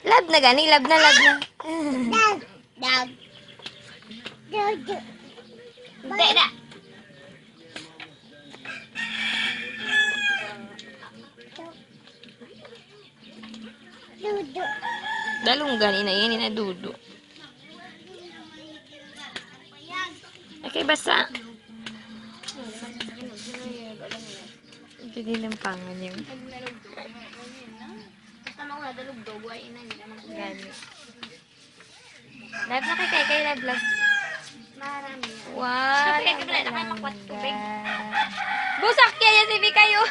Lab na gani, lab na, lab na. Dog. Dog. Hindi na. Dudu. Dalong gani na yan, inadudo. Okay, basta. Hindi ng pangan yun. Gani. Love na kay kay kay love love. Marami. Wow. Kaya ka pala, nakamakwat tubig. Busak kaya si kayo.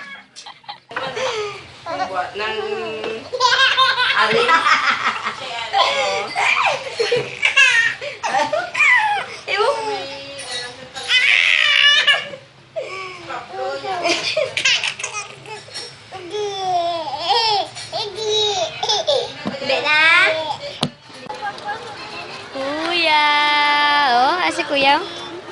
Nang aling. Iwo. Hindi na. Kuya. Oh, asi kuya.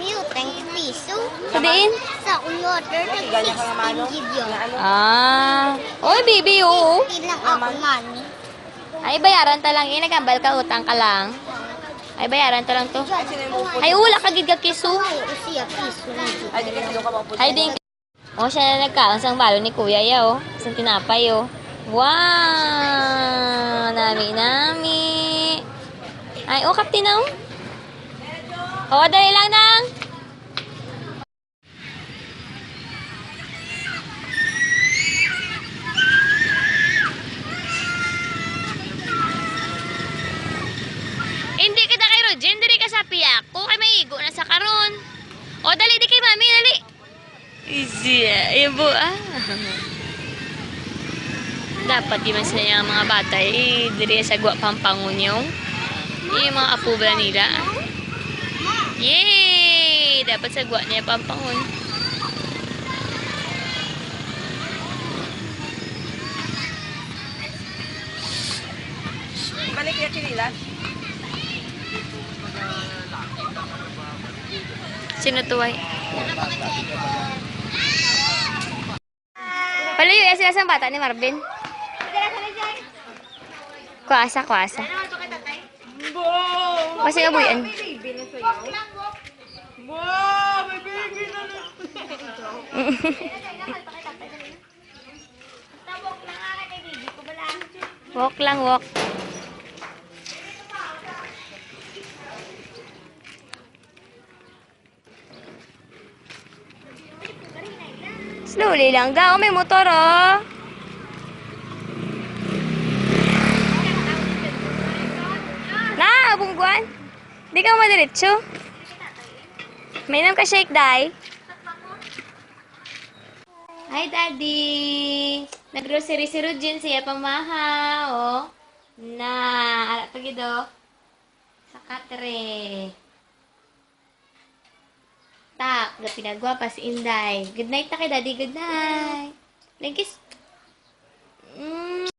Mute ang piso. Sabihin. Sa akong water, nag-16 gid yun. Ah. Oy, baby, oo. Hindi lang ako, mami. Ay, bayaran ta lang. Eh, nagambal ka, utang ka lang. Ay, bayaran ta lang to. Ay, wala ka gid ka kisu. Ay, usiya piso na gid. Ay, di kasi doon ka mapupunta. Ay, din. Oh, siya na nagkaon sang balo ni kuya ya, oh. Sang tinapay, oh. Wow! Nami, nami. Ay, oh, kaptin, oh. Oh, dali lang nang. Hindi kita kay Rojen, dali ka sa piyak ko kay maigo na sa karon. O dali di kay mami, dali. Easy, ibo ah. Dapat di man sila yung mga bata eh, diri sa gwa pampangon yung yung mga apo ba nila. Yay! Dapat sa gwa niya pampangon. Balik ya chinilas. Sino tuway? Palayo, eh, sila sa bata ni Marvin. Kuasa, kuasa. Kasi abuyan. Wow, may baby na na. Walk lang, walk. Slowly lang daw. May motor, oh. Na, bungguan. Di ka madiretso. May nam ka shake, day. Hi, Daddy. Nag-grocery si Rujin siya pamaha, oh. Na, ala pa gid, oh. Sa katre. Tak, na pinagwa pa si Inday. Good night na kay Daddy. Good night. Lengkis.